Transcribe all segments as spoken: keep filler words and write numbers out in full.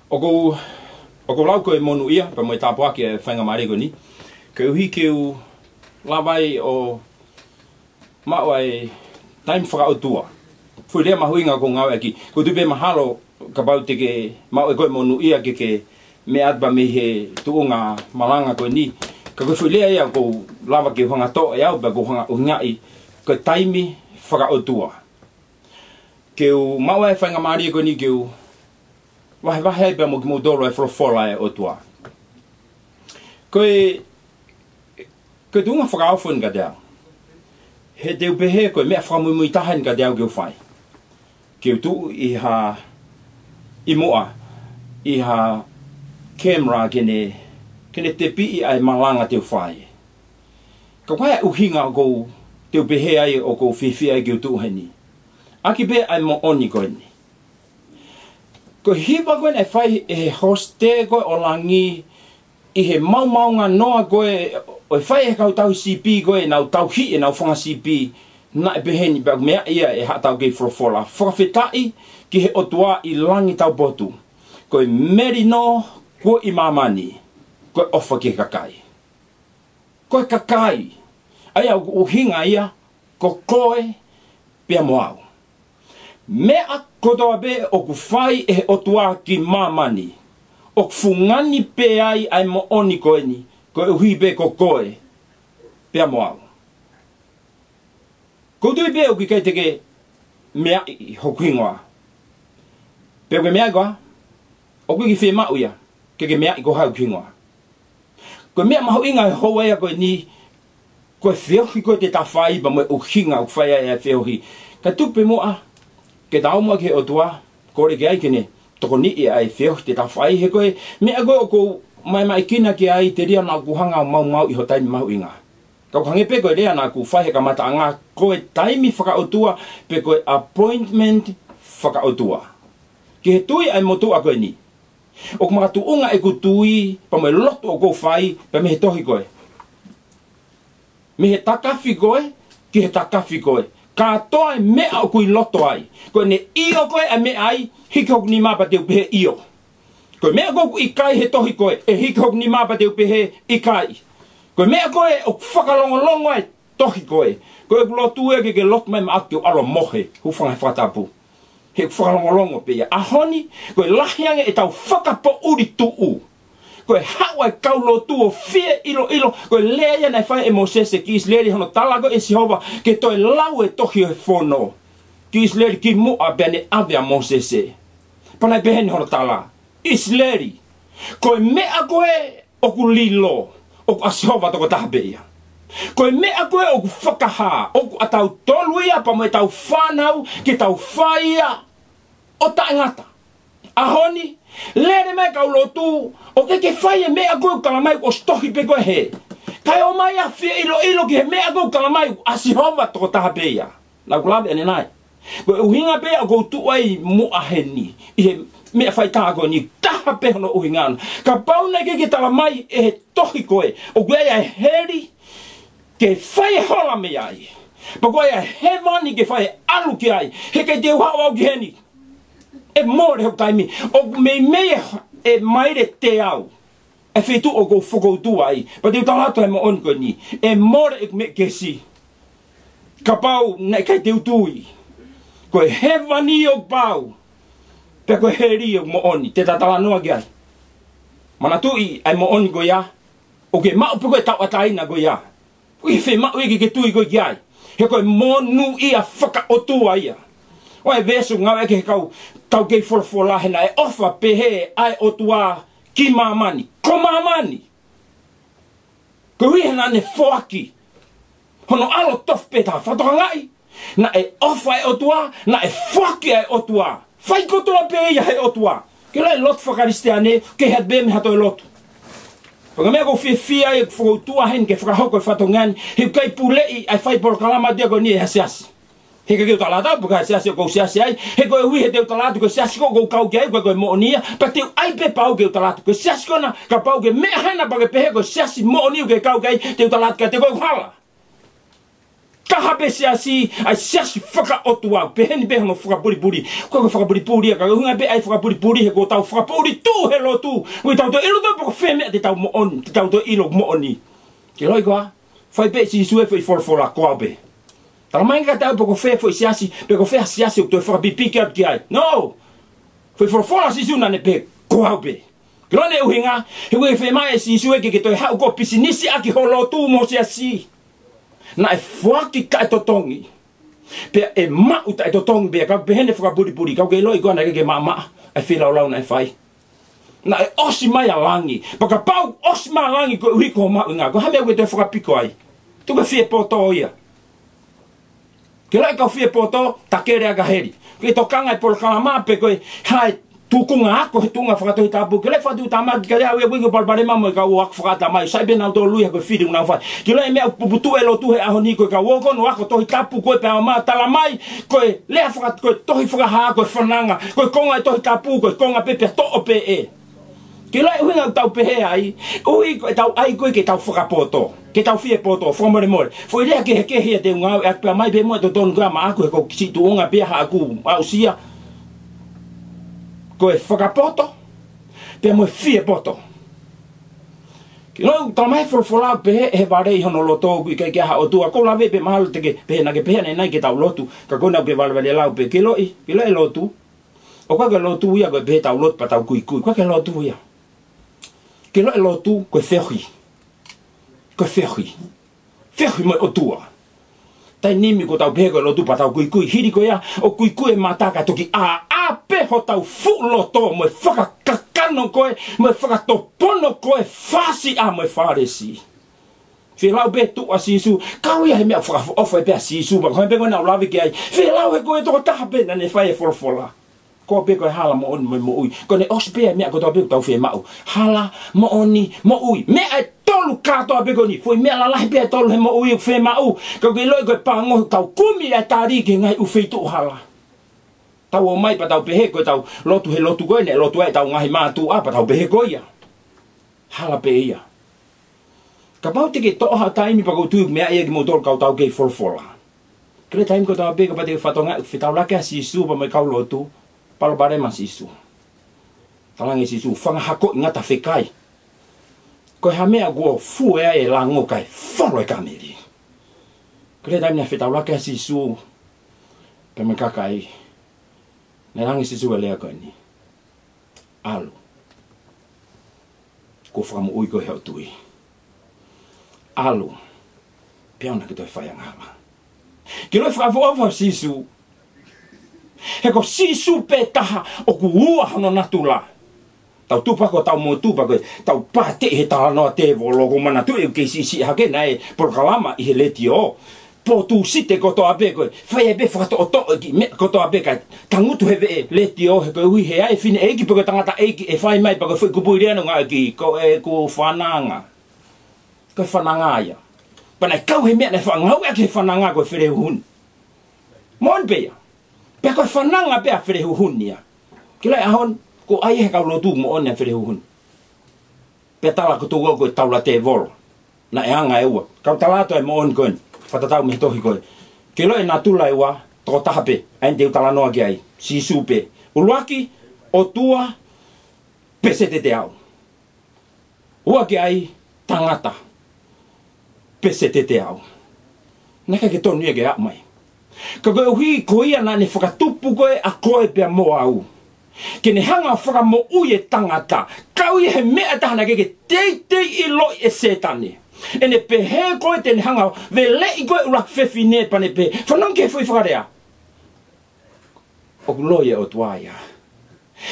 ʻOku ou, ʻoku ou lau ko e monūʻia pea mo e tāpuaki e faingamālie ko eni, koeʻuhi ke u lava ai ʻo maʻu ʻa e taimi fakaʻotua. Foʻi lea mahuʻinga ʻoku ou ngāueʻaki. ʻOku ou tui pē mahalo kapau te ke maʻu ʻe koe monūʻia ke ke meʻa atu pea mei he tuʻunga malanga ko eni. Ka ko e foʻi lea ia ʻoku ou lava ke u hanga toʻo ʻe au pea ʻoku ou hanga ʻuhingaʻi, ko e taimi fakaʻotua. Ke u maʻu ʻa e faingamālie ko eni ke u vahevahe ai pea mo kimoutolu ʻa e folofola ʻa e ʻOtua. Ko e, ko e tuʻunga fakaofo eni kiate au. He te u pehē ko e meʻa fakamuimui taha eni kiate au ke u fai. Ke u tuʻu ʻi ha, ʻi muʻa, ʻi ha camera ke ne, ke ne tepiʻi ʻa e malanga te u fai. Ka ko e ʻuhinga ʻoku ou, te u pehē ai ʻoku ou fiefia ai ke u tuʻu heni. ʻAki pē ʻa e moʻoni ko eni. Ko e hiva ko eni ʻe fai ʻe he hosite ko ē ʻo langi ʻi he maomaonganoa ko ē ʻo e fai ʻe he kau tauhi sipi ko ē ʻenau tauhi ʻenau fanga sipi, naʻe pehē ni pea ʻoku meaʻi ia ʻe haʻa taukei folofola, fakafetaʻi ki he ʻOtua ʻi langi taupotu, ko e melino kuo ʻi māmani, ko e ʻofa ki he kakai. Ko e kakai, ʻa ia ʻoku ʻuhinga ia, ko koe pea mo au. Meʻa kotoa pē ʻoku fai ʻe he ʻOtua ki māmani, ʻoku fungani pē ai ʻa e moʻoni ko eni, koeʻuhi pē ko koe pea mo au. ʻOku ou tui pē ʻoku ʻikai te ke meaʻi hoku hingoa. Pe ʻoku ke meaʻi koā? ʻOku ʻikai fiemaʻu ia ke ke meaʻi ko hai hoku hingoa. Ko e meʻa mahuʻinga he houa ia ko eni, ko e feohi ko ē te ta fai pea mo e ʻuhinga ʻoku fai ai ʻa e feohi. Ka tuku pē muʻa ke ta ō muʻa ki he ʻOtua, kole ki ai ke ne tokoniʻi ʻa e feohi te ta fai, he ko e meʻa ko ē ʻoku ou maʻimaʻikina ki ai, telia naʻa ku hanga ʻo maumauʻi ho taimi mahuʻinga. Ka ʻoku hangē pē ko e lea naʻa ku fai he kamataʻanga, ko e taimi fakaʻotua, pe ko e appointment fakaʻotua. Ki he tui ʻa e motuʻa ko eni. ʻOku makatuʻunga ʻeku tui pea mo e lotu ʻoku ou fai pea mei he tohi ko ē. Mei he takafi ko ē ki he takafi ko ē. Kātoa e meʻa ʻoku ʻi loto ai. Ko ʻene ʻio ko ē ʻa e meʻa ai, hiki hoku nima pea te u pehē ʻio. Ko e meʻa ko ē ʻoku ʻikai he tohi ko ē, ʻe hiki hoku nima pea te u pehē ʻikai. Ko e meʻa ko ē ʻoku fakalongolongo ai tohi ko ē. Ko ʻeku lotu ia ke ke lotu mai maʻaku ke u ʻalu ʻo mohe, hūfanga he fakatapu. He ʻoku fakalongolongo pē ia. ʻAho ni, ko e lahi ange ʻetau fakapoʻuli tuʻu. Ko e haʻu ʻa e kau lotu ʻo fie ʻiloʻilo, ko e lea ia naʻe fai ʻe Mōsese ki ʻIsileli, hono tala ko ē ʻe Sihova ke toe lau e tohi ʻo e fono ki ʻIsileli kimuʻa pea ne ʻave ʻa Mōsese. Pea naʻe pehē ni hono tala, ʻIsileli, ko e meʻa ko ē ʻoku lilo, ʻoku ʻa Sihova tokotaha pē ia. Ko e meʻa ko ē ʻoku fakahā, ʻoku ʻatautolu ia pea mo ʻetau fānau ke tau fai ia ʻo taʻengata. ʻAho ni, lele mai kau lotu, ʻoku ʻikai ke fai e meʻa ko ē ʻoku tala mai ʻosi tohi pē ko ē hē. Kae ō mai ʻa e fie ʻiloʻilo ki he meʻa ko ē ʻoku tala mai ʻoku ʻa Sihova tokotaha pē ia. Naʻa ku lave ʻanenai. Ko e ʻuhinga pē ʻoku ou tuʻu ai muʻa heni, ʻi he meʻa faitā ko eni, taha pē hono ʻuhinga na. Kapau naʻe ʻikai ke tala mai ʻe he tohi ko ē ʻoku ʻi ai ʻa e heli ke fai e hola mei ai, pea ko e ʻi ai ʻa e hēvani ke fai e ʻalu ki ai, he ʻikai te u haʻu au ki heni. ʻE mole hoku taimi. ʻOku meimei e, e maile teau ʻa e feituʻu ʻoku ou fokoutua ai. Pea te u tala atu ʻa e moʻoni ko eni. ʻE mole ʻeku meʻa kesi. Kapau naʻe ʻikai te u tui ko e hēvani ʻoku pau, pea ko e heli ʻoku moʻoni, te ta talanoa ki ai. Manatuʻi ʻa e moʻoni ko ia, ʻoku ke maʻu pē ko e tauʻatāina ko ia. ʻOku ʻikai fiemaʻu ia ke ke tui koe ki ai. He ko e monūʻia fakaʻotua ia. ʻOku ʻi ai e veesi ʻoku ngāueʻaki ʻe he kau taukei folofola he naʻe ʻofa pehē ʻa e ʻOtua ki māmani. Ko māmani. Koeʻuhi he naʻa ne foaki hono ʻAlo tofu pē taha. Fakatokangaʻi, naʻe ʻofa e ʻOtua, naʻe foaki e ʻOtua. Fai kotoa pē ia he ʻOtua. Ke ʻilo e lotu faka-Kalisitiane, ke hea pē mei ha toe lotu. Pea ko e meʻa ʻoku ou fiefia ai ʻeku fokoutua heni ke fakahoko e fatongia ni, he ʻoku ʻikai puleʻi ʻa e fai polokalama ʻa e tiako ni ʻe ha siasi. He ʻikai ke u tala atu au pe ko e hā e siasi ʻoku ou siasi ai, he koeʻuhi he te u tala atu ko e siasi ko ē ʻoku ou kau ki ai, ko e, ko e moʻoni ia, pea te u ʻai pē pau ke u tala atu ko e siasi ko ena, kapau ʻoku ke meʻa hena pea ke pehē ko e siasi moʻoni ʻoku ke kau ki ai, te u tala atu kiate koe ʻoku hala. taha pē siasi, ʻa e siasi fakaʻotua, pehē ni pē hono fakapulipuli. Ko e fakapulipuli ia, ka ʻuhinga pē ʻa e fakapulipuli he ko ʻetau fakapoʻuli tuʻu he lotu. Ko ʻetau toe ʻilo toe pe ko fē meʻa te tau moʻoni, te tau toe ʻilo moʻoni. Ke ʻiloʻi koā, fai pē ʻe Sīsū e foʻi folofola ko au pē. Talamai ange kiate au pe ko fē foʻi siasi, pe ko fē ha siasi ʻoku toe fakapipiki atu ki ai. No! Foʻi folofola ʻa Sīsū naʻa ne pehē ko au pē. Ke ʻiloʻi ʻene ʻuhinga, he ʻoku ʻikai fiemaʻu ʻe Sīsū ia ke ke toe haʻu ʻo pisinisi ʻaki ho lotu mo ho siasi. Naʻe foaki taʻetotongi. Pea ʻe maʻu taʻetotongi pē, ka pehē ni e fakapulipuli, ka ʻoku ke ʻiloʻi koā naʻe ʻikai ke maʻamaʻa ʻa e feilaulau naʻe fai. Naʻe ʻosi mai ʻa langi. Pea kapau ʻosi mai ʻa langi koeʻuhi ko hoʻo maʻu ʻi ngā, ko e hā e meʻa ʻoku ke toe fakapiko ai? Tuku e fiepoto ia. Ke ʻiloʻi e kau fiepoto, takele ʻaki ʻa heli. Ke tokanga e polokalama pe ko e hā e tuʻunga ako he tuʻunga fakatohitapu. Ke ʻiloʻi fakatuʻutāmaki, ka lea au ia ʻoku ʻikai ke u palopalema mo e kau ako fakaʻatamai. Sai pē nautolu ia ko e fili ʻoku nau fai. Ke ʻiloʻi e meʻa ʻoku puputuʻu e lotu he ʻaho ni ko e kau ō ko ē ʻo ako Tohitapu ko ē pea ō mai ʻo talamai ko e lea faka-, ko e tohi Fakahā ko e fananga. Ko e konga e Tohitapu, ko e konga pē pea toʻo pē ē. Ke ʻiloʻi e ʻuhinga ʻoku tau pehē ai, ʻuhi ko ʻetau ʻai ko ē ke tau fakapoto, ke tau fiepoto, fakamolemole. Foʻi lea kehekehe ia te u ngāueʻaki pea ʻomai pē muʻa ʻe totonu ka maʻaku he ko e kiʻi tuʻunga pē ia haʻaku aʻusia. Ko e fakapoto, pea mo e fiepoto. Ke ʻiloʻi ʻoku talamai he folofola ʻoku pehē ʻe he vale ʻi hono loto ʻoku ʻikai ke ʻi ai ha ʻOtua, ʻoku ou lave pē mahalo te ke pehē naʻa ke pehē ʻanenai ke tau lotu, ka ko ena ʻoku ke valevale lau pē ke ʻiloʻi, ke ʻiloʻi e lotu. ʻOku ʻikai ko e lotu ia ko e pehē tau lotu pea tau kuikui. ʻOku ʻikai ko e lotu ia. Ke ʻiloʻi e lotu ko e feohi. Ko e feohi. Feohi mo e ʻOtua. Taimi ni ʻoku tau pehē ko e lotu pea tau kuikui. Hili ko ia ʻo kuikui e mata ka toki ʻā, ʻā pē hotau fuʻu loto mo e fakakakano ko ē, mo e fakatopono ko ē, Fāsiʻa mo e Fālesi. Fielau pē tuʻu ʻa Sīsū, kau ia he meʻa fakaʻofoʻofa pē ʻa Sīsū, pea ko e meʻa pē ko ena ʻoku lave ki ai. Fielau he ko e tokotaha pē naʻa ne fai e folofola. Ko e pehē ko e hala, moʻoni mo e moʻui. Ko ʻene ʻosi pē ʻa e meʻa kotoa pē ʻoku tau fiemaʻu. Hala, moʻoni, moʻui. Meʻa ʻe tolu kātoa pē ko eni. Foʻi meʻa lalahi pē ʻe tolu he moʻui ʻoku fiemaʻu. Ka ʻoku ke ʻiloʻi ko e pango ʻoku tau kumi ʻa e tali ki he ngaahi ʻū feituʻu hala. Tau ō mai pea tau pehē ko ʻetau lotu he lotu ko ē, naʻe lotu ai ʻetau ngaahi mātuʻa pea tau pehē ko ia. Hala pē ia. Kapau te ke toʻo ha taimi pea ko u tui meʻa ia kimoutolu kau taukei folofola. Ke ʻiloʻi taimi kotoa pē kapau te ke fatongia fetaulaki ʻa Sīsū pea mo e kau lotu, palopalema ʻa Sīsū. Talaange ʻe Sīsū, fanga hako ʻi ngata fekai. Ko e hā e meʻa kuo fue ai e lango kae folo e kāmeli? Ke ʻiloʻi taimi naʻe fetaulaki ʻa Sīsū pea mo e kakai, naʻe talaange ʻe Sīsū e lea ko eni. ʻAlu. Kuo fakamoʻui koe ʻe hoʻo tui. ʻAlu. Pea ʻoua naʻa ke toe fai angahala. Ke ʻiloʻi e fakaʻofoʻofa ʻo Sīsū. He ko Sīsū pē taha ʻoku ua hono natula. Tau tupu ko ʻetau motuʻa pea ko ʻetau pāteʻi he talanoa tēvolo, ʻoku ou manatuʻi ʻeku kei siʻisiʻi hake naʻe polokalama ʻi he letiō. Pō Tūsite kotoa pē ko e fai ai pē fakatoʻotoʻo e kiʻi meʻa kotoa pē kae tangutu he veʻe letiō he koeʻuhi he ʻi ai e fineʻeiki pe ko e tangataʻeiki ʻe fai mai pea ko e foʻi kupuʻi lea naʻe ngāueʻaki ko ʻeku fananga. Ko e fananga ia. Pea naʻe kau he meʻa naʻe faʻa ngāueʻaki he fananga ko e felehuhuni. Moʻoni pē ia. Pea ko e fananga pē ʻa e felehuhuni ia. Ke ʻiloʻi ʻaho ni, ʻoku ʻi ai he kau lotu moʻoni ʻa e felehuhuni. Pea tala ko e tuʻu ko e taula tēvolo. Naʻe anga ʻe ua. Kau tala atu e moʻoni ko eni. Fakatatau mo e tohi ko ē. Ke ʻiloʻi e natula ʻe ua, tokotaha pē. ʻA eni te u talanoa ki ai. Sīsū pē. ʻUluaki, ʻOtua, pē se tete au. Ua ki ai, tangata. Pē se tete au. Naʻe ʻikai ke tonu ia ke aʻu mai. Ka koeʻuhi ko ia naʻa ne fakatupu koe ʻa koe pea mo au. Ke ne hanga ʻo fakamoʻui e tangata. Kau ia he meʻa ʻe taha naʻe ʻikai ke teitei ʻiloʻi ʻe Sētane. ʻEne pehē ko ē te ne hanga ʻo veleʻi koe ʻuluaki fefine pea ne pehē. Fanongo ki he foʻi fakalea. ʻOku loi e ʻOtua ia.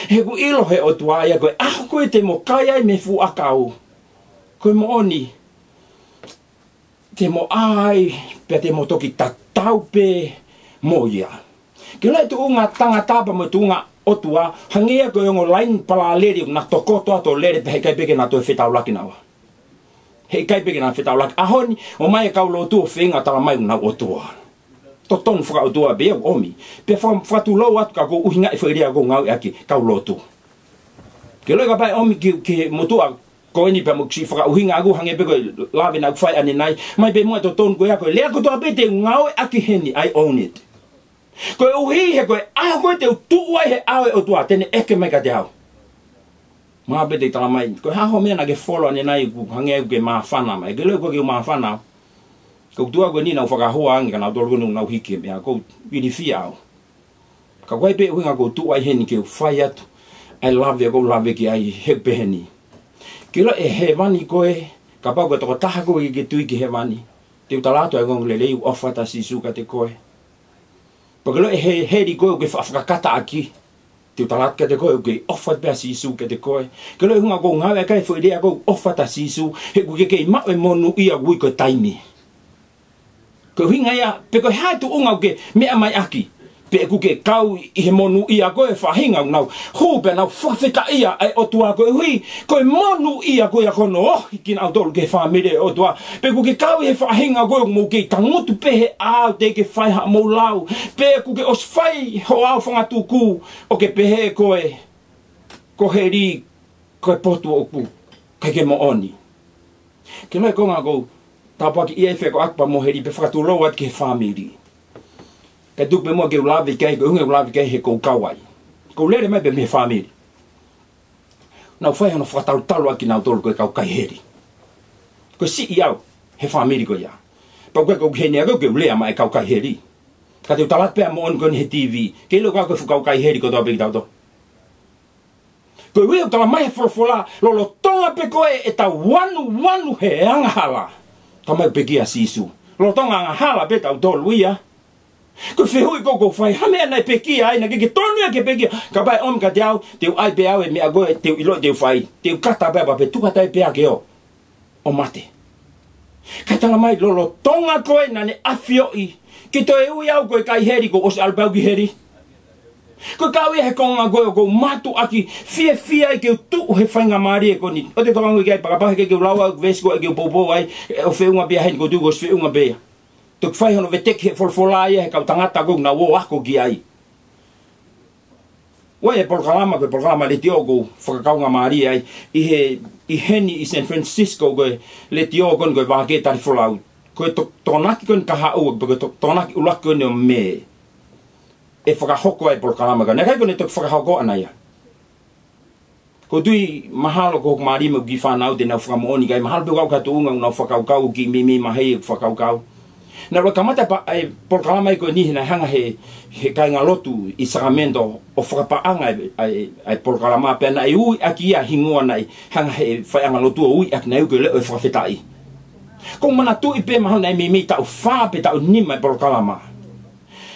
He ʻoku ʻilo he ʻOtua ia ko e ʻaho ko ē te mo kai ai mei he fuʻu ʻakau. Ko e moʻoni. Te mo ʻā ai, pea te mo toki tatau pē mo ia. Ke ʻiloʻi e tuʻunga tangata pea mo e tuʻunga ʻOtua, hangē ia ko e ongo laine palaleli ʻoku na tokoto atu ʻo lele pea heʻikai pē ke na toe fetaulaki naua. Heʻikai pē ke na fetaulaki. ʻAho ni, ō mai e kau lotu ʻo feinga talamai ʻoku nau ʻOtua. Totonu fakaʻotua pē ia ʻoku ʻomi. Pea faka-, fakatulou atu ka ʻoku ou ʻuhingaʻi e foʻi lea ʻoku ou ngāueʻaki, kau lotu. Ke ʻiloʻi kapau ʻe ʻomi ki, ki he motuʻa Ko eni pea mo e kiʻi fakaʻuhinga ʻaku hangē pē ko e lave naʻá ku fai ʻanenai. ʻOmai pē muʻa e totonu ko ia ko e lea kotoa pē te u ngāueʻaki heni, I own it. Koeʻuhi he ko e ʻaho ko ē te u tuʻu ai he ʻao ʻo e ʻOtua, te ne ʻeke mai kiate au. Mahalo pē te u talamai, ko e hā hoʻo meʻa naʻá ke folo ʻanenai ʻoku hangē ʻoku ke māfana mai? ʻIkai ke u ʻilo ʻoku ou māfana. Ko e tuʻa ko eni naʻá ku fakahua ange kia nautolu ko eni naʻá ku hiki he meʻa, ʻoku ou ilifia au. Ka ko e pē ʻuhinga ʻoku ou tuʻu ai heni ke u fai atu ʻa e lave ʻoku ou lave ki ai he pehē ni. Ke ʻilo ʻe hēvani koe, kapau ko e tokotaha koe ʻoku ʻikai ke tui ki hēvani, te u tala atu ʻa e ongoongolelei ʻoku ʻofa atu ʻa Sīsū kiate koe. Pea ke ʻilo ʻe he-, heli koe ʻoku ke fa-, fakakataʻaki, te u tala atu kiate koe ʻoku kei ʻofa atu pē ʻa Sīsū kiate koe. Ke ʻilo ʻe ʻuhinga ʻoku ou ngāueʻaki ʻa e foʻi lea ko e ʻoku ʻofa atu ʻa Sīsū, he ʻoku ʻikai ke kei maʻu e monūʻia ʻoku ui ko e taimi. Ko e ʻuhinga ia, pe ko e hā e tuʻunga ʻoku ke meʻa mai ʻaki, pe ʻoku ke kau ʻi he monūʻia ko e faʻahinga ʻoku nau hū pea nau fakafetaʻia ʻa e ʻOtua koeʻuhi ko e monūʻia ko ia ko hono ohi kinautolu ki he fāmili ʻo e ʻOtua. Pe ʻoku ke kau ʻi he faʻahinga ko ē ʻoku mou kei tangutu pē he ʻao teʻeki ke fai haʻamou lau. Pe ʻoku ke ʻosi fai hoʻo ʻao fangatuku ʻo ke pehē ko e, ko heli, ko e potu ʻoku ʻikai ke moʻoni. Ke ʻilo e konga ʻoku ou tāpuakiʻi ai e feʻofaʻaki pea mo heli pea fakatulou atu ki he fāmili. Kae tuku pē muʻa ke u lave ki ai, ko e ʻuhinga ʻeku lave ki ai he ʻoku ou kau ai. ʻOku ou lele mai pē mei he fāmili. Naʻá ku fai hano fakatalutalu ʻaki kinautolu ko e kau kai heli. Ko e siʻi au he fāmili ko ia. Pea ʻoku ʻikai ke u heni au ke u lea maʻá e kau kai heli. Ka te u tala atu pē ʻa e moʻoni ko eni he TV. Ke ʻilo ʻe koe ko e fuʻu kau kai heli kotoa pē kitautolu. Koeʻuhi ʻoku talamai he folofola, lolotonga pē ko ē ʻetau vanuanu he angahala, talamai ʻoku pekia ʻa Sīsū. Lolotonga angahala pē tautolu ia. Ko e fehuʻi ko ē ʻoku ou fai, hā e meʻa naʻe pekia ai, naʻe ʻikai ke tonu ia ke pekia? Kapau ʻe ʻomi kiate au, te u ʻai pē au e meʻa ko ē te u ʻilo te u fai. Te u kata pē au pea pe tuku atu ai pē au ke ō ʻo mate. Kae talamai lolotonga ko ē naʻá ne ʻafioʻi ke toe ui au ko e kai heli kuo ʻosi ʻalu pē au ki heli. Ko e kau ia he konga ko ē ʻoku ou mātuʻaki fiefia ai ke u tuʻu he faingamālie ko eni. ʻOua te tokanga ki ai, pea kapau he ʻikai ke u lau ʻa e veesi ko ē ke u poupou ai, ʻe, ʻoku feʻunga pē ia heni, ʻoku ou tui kuo ʻosi feʻunga pē ia. Toki fai hono veteki he folofola ia he kau tangata ko ē ʻoku nau ō ako ki ai. ʻOku ʻi ai e polokalama, ko e polokalama letiō ʻoku ou fakakaungāmālie ai. ʻI he, ʻi heni ʻi San Francisco ko e letiō ko eni ko e Vākē Talifolau. Ko e To-, Tokonaki ko eni kahaʻu, ko e To-, Tokonaki ʻuluaki ko eni ʻo Mē. ʻE fakahoko ai e polokalama ko eni. Naʻe ʻikai ke ne toki fakahoko ʻana ia. ʻOku ou tui mahalo ko hoku mālie mo e kiʻi fānau te nau fakamoʻoni ki ai, mahalo pē ʻoku ʻi ai ha tuʻunga ʻoku nau fakakaukau, kiʻi meimei mahei ʻeku fakakaukau. Naʻe ʻuluaki kamata pē ʻa e polokalama ko eni he naʻe hanga he, he kāingalotu ʻi Sacramento ʻo fakapaʻanga ʻa e, ʻa e, ʻa e polokalama pea naʻe ui ʻaki ia hingoa naʻe hanga he faiʻanga lotu ʻo ui ʻaki, naʻe ui ko e Leʻo ʻo e Fakafetaʻi. ʻOku ou manatuʻi pē mahalo naʻe meimei taʻu fā pe taʻu nima e polokalama.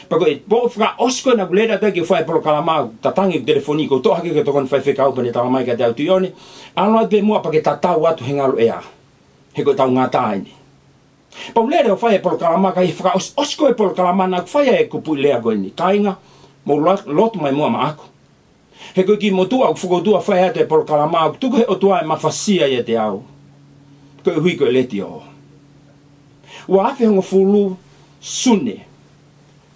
Pea ko e pō fakaʻosi ko ē naʻá ku lele atu ai ke fai e polokalama, tatangi ʻeku telefoni, ko e toʻo hake ke tokoni faifekau pea ne talamai kiate au, Tuʻi ʻOne, ʻalu atu pē muʻa pea ke tatau atu he ngaluʻea. He ko e taʻu ngata eni. Pea u lele ʻo fai e polokalama, ka ʻi he fakaʻosiʻosi ko ē e polokalama naʻá ku fai ai e kupuʻi lea ko eni: Kāinga, mou lo-, lotu mai muʻa maʻaku. He ko e kiʻi motuʻa ʻoku fokotuʻu ʻo fai atu e polokalama, ʻoku tuku he ʻOtua e mafasia ʻiate au. Koeʻuhi ko e letiō. Ua afe hongofulu Sune.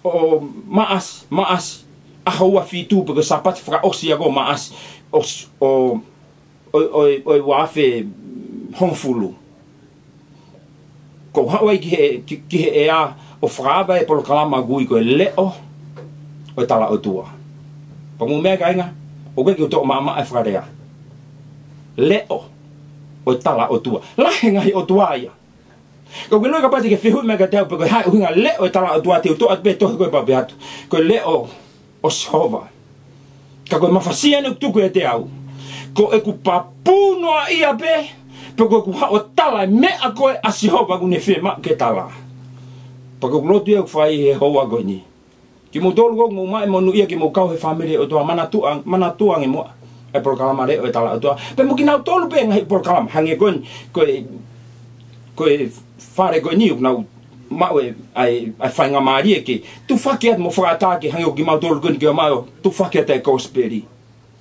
ʻO Maʻasi, Maʻasi, ʻaho ua fitu pe ko e Sāpate fakaʻosi ia ko ē ʻo Maʻasi. ʻO s-, ʻo, ʻo, ʻo, ʻo e ua afe hongofulu. ʻOku ou haʻu ai ki he, ki, ki he ʻea ʻo fakaava e polokalama ʻoku ui ko e Leʻo ʻo e Talaʻotua. Pea mou meʻa kāinga, ʻoku ʻikai ke u toʻo maʻamaʻa e fakalea. Leʻo ʻo e Talaʻotua. Lahi e ngaahi ʻotua ia. Ka ʻoku ke ʻilo kapau te ke fehuʻi mai kiate au pe ko e hā e ʻuhinga Leʻo ʻo e Talaʻotua, te u toʻo atu pē e tohi ko ē pea u pehē atu: Ko e Leʻo ʻo Sihova. Ka ko e mafasia eni ʻoku tuku ʻiate au. Ko ʻeku papū noaʻia pē, pe ko ʻeku haʻu ʻo tala e meʻa ko ē ʻa Sihova ʻoku ne fiemaʻu ke tala. Pea ko ʻeku lotu ia ʻoku fai he houa ko eni. Kimoutolu ʻoku mou maʻu e monūʻia ke mou kau he fāmili ʻo e ʻOtua, manatuʻa-, manatuʻa ange muʻa e polokalama Leʻo ʻo e Talaʻotua. Pea mo kinautolu pē ngaahi polokalama, hangē ko eni, ko e, ko e fale ko eni ʻoku nau maʻu e, ʻa e, ʻa e faingamālie ke tufaki atu mo fakaʻatā ke hangē ko kimautolu ko eni ke ō mai ʻo tufaki atu e kosipeli.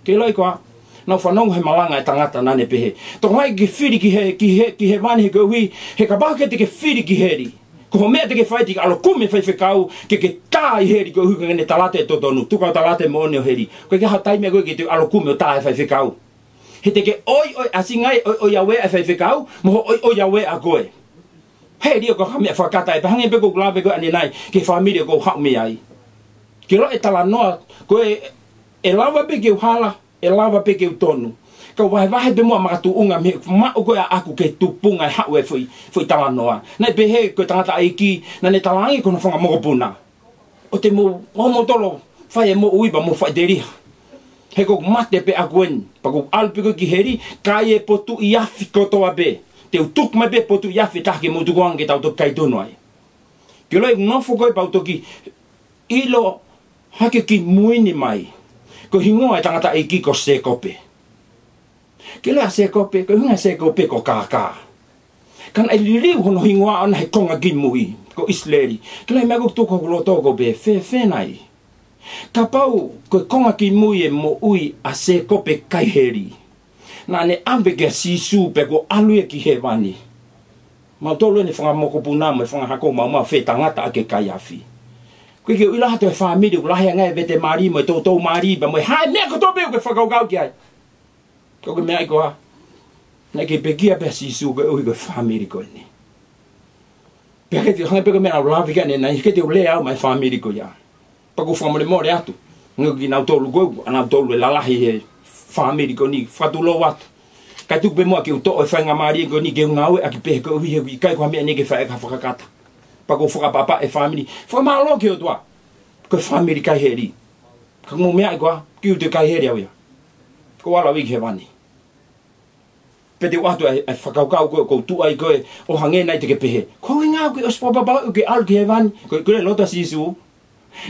Ke ʻiloʻi koā, naʻá ku fanongo he malanga e tangata naʻá ne pehē: Tokolahi ke fili ki he, ki he, ki hēvani he koeʻuhi, he kapau ʻe ʻikai te ke fili ki heli, ko hoʻo meʻa te ke fai te ke ʻalu ʻo kumi e faifekau ke ke tā ʻi heli koeʻuhi ko ʻene tala atu e totonu. Tuku au ʻo tala atu e moʻoni ʻo heli. ʻOku ʻikai ke ʻi ai ha taimi ia ko ē ke te ʻalu ʻo kumi ʻo tā e faifekau. He te ke ʻoiʻoi ʻasinga ai, ʻoiʻoi ʻauē ʻa e faifekau, mo hoʻo ʻoiʻoi ʻauē ʻa koe. He ʻikai ko ha meʻa fakakata ē, pea hangē pē ko ʻeku lave ko ē ʻanenai ki he fāmili ʻoku ou haʻu mei ai. Ke ʻilo e talanoa, ko e, ʻe lava pē ke u hala, ʻe lava pē ke u tonu. Kau vahevahe pē muʻa makatuʻunga mei he maʻu ko ē ʻaʻaku ki he tupunga e haʻu e foʻi, foʻi talanoa. Naʻe pehē ko e tangataʻeiki, naʻá ne talaange ki hono fanga mokopuna, ʻoua te mou, ʻoua mou tolo fai e moʻui pea mou faʻiteliha. He ʻoku ou mate pē ʻaku eni, pea ʻoku ou ʻalu pē ko ē ki heli, kai e potuʻi afi kotoa pē. Te u tuku mai pē potuʻi afi ʻe taha ke mou tukuange ke tau toki kai tonu ai. Ke ʻilo e nofo ko ē pea u toki ʻilo hake kimui ni mai, ko e hingoa e tangataʻeiki ko Sēkope. Ke ʻilo ʻa Sēkope, ko e ʻuhinga Sēkope ko kākā. Ka naʻe liliu hono hingoa ʻona he konga kimui, ko ʻIsileli. Ke ʻilo e meʻa ʻoku tuku hoku loto ʻoku ou pehē, fēfē nai? Kapau ko e konga kimui e moʻui ʻa Sēkope kai heli, naʻá ne ʻave kia Sīsū pea kuo ʻalu ia ki hēvani. Mautolu eni fanga mokopuna mo e fanga hako maumau fetangata ʻaki e kai afi. Ko e ke ʻilo ha toe fāmili ʻoku lahi ange e vete mali mo e toutou mali pea mo e hā e meʻa kotoa pē ʻoku ke fakakaukau ki ai. Ka ʻoku ke meaʻi koā? Naʻe kei pekia pē ʻa Sīsū koeʻuhi ko e fāmili ko eni. Pea ke te hanga pē ko e meʻa naʻá ku lave ki ai ʻanenai, ke te u lea au maʻá e fāmili ko ia. Pea ʻoku ou fakamolemole atu. Ngaahi kinautolu ko ē, ʻanautolu e lalahi he fāmili ko eni, fakatulou atu. Kae tuku pē muʻa ke u toʻo e faingamālie ko eni ke u ngāueʻaki pē koeʻuhi he ʻikai ko ha meʻa ni ke fai ʻaki ha fakakata. Pea ʻoku ou fakaʻapaʻapa e fāmili. Fakamālō ki he ʻOtua. Ko e fāmili kai heli. Ka mou meaʻi koā, ʻikai te u kai heli au ia. Ko e ala au ia ki hēvani. Pea te u ʻoatu ʻa e, ʻa e fakakaukau ko ē, ʻoku ou tuʻu ai ko ē, ʻo hangē nai te ke pehē, ko e ʻuhinga ʻoku ke ʻosi fakapapauʻi ʻoku ke ʻalu ki hēvani, ko e, ko e loto ʻa Sīsū.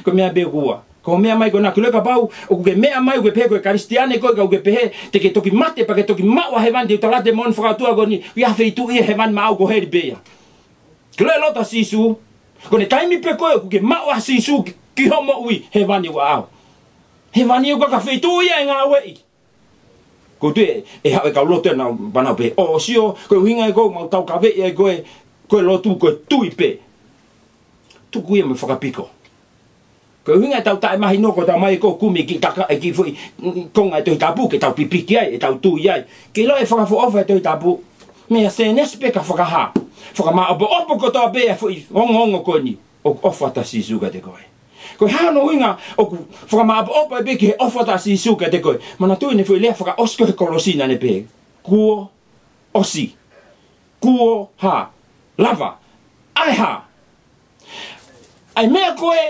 Ko e meʻa pē ʻoku ua. Ko e meʻa mai ko ena, ke ʻilo kapau ʻoku ke meʻa mai ʻoku ke pehē ko e Kalisitiane koe, ka ʻoku ke pehē te ke toki mate pea ke toki maʻu ʻa hēvani, te u tala atu e moʻoni fakaʻotua ko eni, ʻoku ʻi ai ha feituʻu ʻi hēvani maʻau ko heli pē ia. Ke ʻilo e loto ʻa Sīsū. Ko e taimi pē ko ē ʻoku ke maʻu ʻa Sīsū ki, ki hoʻo moʻui, hēvani ʻoku ʻaʻau. Hēvani ʻoku ʻikai ko ha feituʻu ia ʻe ngāueʻi. Ko e tuʻu ē, ʻe haʻu e kau lotu ʻenau, pea nau pehē, ʻo sio, ko e ʻuhinga ē ʻoku mau taukaveʻi ai ko ē, ko e lotu, ko e tui pē. Tuku ia mo e fakapiko. Ko e ʻuhinga ʻetau taʻemahino ko ʻetau ō mai ʻo kumi e kiʻi taka, e kiʻi foʻi, mm, konga e Tohi Tapu ke tau pipiki ai, ʻetau tui ai. Ke ʻilo e fakaʻofoʻofa e Tohi Tapu, meia Sēnesi pē ki he Fakahā. Fakamāʻopoʻopo kotoa pē e foʻi ongoongo ko eni, ʻoku ʻofa atu ʻa Sīsū kiate koe. Ko e hā hono ʻuhinga ʻoku fakamāʻopoʻopo ai pē ki he ʻofa atu ʻa Sīsū kiate koe? Manatuʻi ʻene foʻi lea fakaʻosi ko ē he kolosi naʻá ne pehē, kuo ʻosi. Kuo hā? Lava. ʻA e hā? ʻA e meʻa ko ē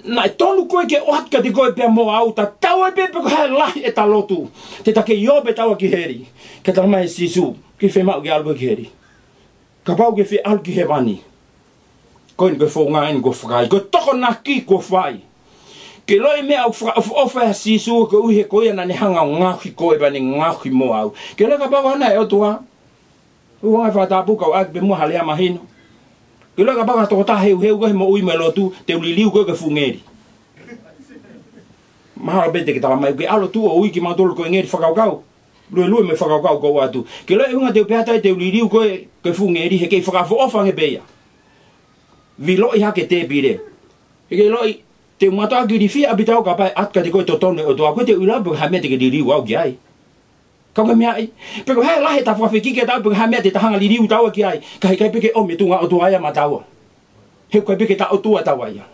naʻe tonu ko ē ke ʻoatu kiate koe pea mo au, tatau ai pē pe ko e hā e lahi ʻeta lotu, te ta kei ō pē taua ki heli. Ke talamai ʻe Sīsū, ʻikai fiemaʻu ke ʻalu koe ki heli. Kapau ʻoku ke fie ʻalu ki hēvani, ko eni ko e founga eni kuo fakaai, ko e tokonaki kuo fai. Ke ʻilo e meʻa ʻoku fakaʻofoʻofa ai ʻa Sīsū, koeʻuhi he ko ia naʻá ne hanga ʻo ngaohi koe pea ne ngaohi mo au. Ke ʻilo kapau ʻoku ʻaʻana e ʻOtua, ʻoua ʻe fakatapu, kau ʻai pē muʻa ha lea mahino. Ke ʻilo kapau ko ha tokotaha heuheu koe he moʻui mo e lotu, te u liliu koe ko e fuʻu ngeli. Mahalo pē te ke talamai, ʻoku ke ʻalu ʻo tuʻu ʻo ui kimautolu ko e ngeli fakakaukau. Luelue mo e fakakaukau ʻoku ou ʻoatu. Ke ʻilo e ʻuhinga te u pehē atu ai te u liliu koe ko e fuʻu ngeli, he ʻikai fakaʻofoʻofa ange pē ia. Viloʻi hake tēpile. He ke ʻiloʻi, te u mātuʻaki ilifia ʻaupito au kapau ʻe ʻatu kiate koe e totonu ʻo e ʻOtua, ʻoku ʻikai te u ʻilo pe ko e hā e meʻa te ke liliu au ki ai. Ka ko e meʻa ia, pe ko e hā e lahi ʻeta fakafikiʻi kiate au, pe ko e hā e meʻa te ta hanga ʻo liliu taua ki ai, ka he ʻikai pē ke ʻomi e tuʻunga ʻOtua ia maʻataua. He ʻoku ʻikai pē ke ta ʻOtua taua ia.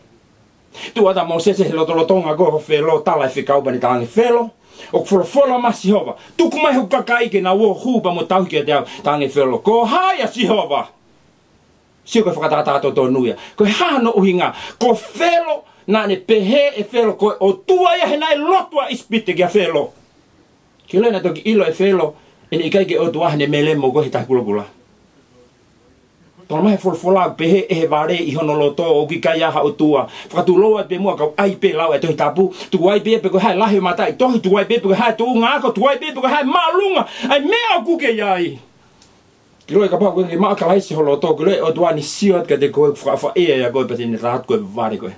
Tuʻu atu ʻa Mōsese he lotolotonga ko ē ʻo Felo, tala e fekau pea ne talaange, Felo, ʻoku folofola mai ʻa Sihova, tuku mai hoku kakai ke nau ō ʻo hū pea mo tauhi kiate au. Talaange ʻe Felo, ko hai ʻa Sihova? Sio ko e fakatātā totonu ia. Ko e hā hono ʻuhinga? Ko Felo, naʻá ne pehē ʻe Felo ko e ʻOtua ia he naʻe lotu ʻa ʻIsipite kia Felo. Ke ʻilo naʻe toki ʻilo ʻe Felo ʻene ʻikai ke ʻOtua heʻene melemo ko ē he Tahi Kulokula. Talamai he folofola ʻoku pehē ʻe he vale ʻi hono loto ʻoku ʻikai ha ʻOtua. Fakatulou atu pē muʻa kau ʻai pē lau e Tohi Tapu. Tuku ai pē pe ko e hā e lahi e mataʻitohi. Tuku ai pē pe ko e hā e tuʻunga ako. Tuku ai pē pe ko e hā e māʻolunga ʻa e meʻa ʻoku ke ʻi ai. Ke ʻilo kapau ʻoku ke maʻu ʻa Kalaisi ho loto, ke ʻilo e ʻOtua ni sio atu kiate koe, fakaʻofaʻia ʻa koe pea te ne tala atu ko e vale koe.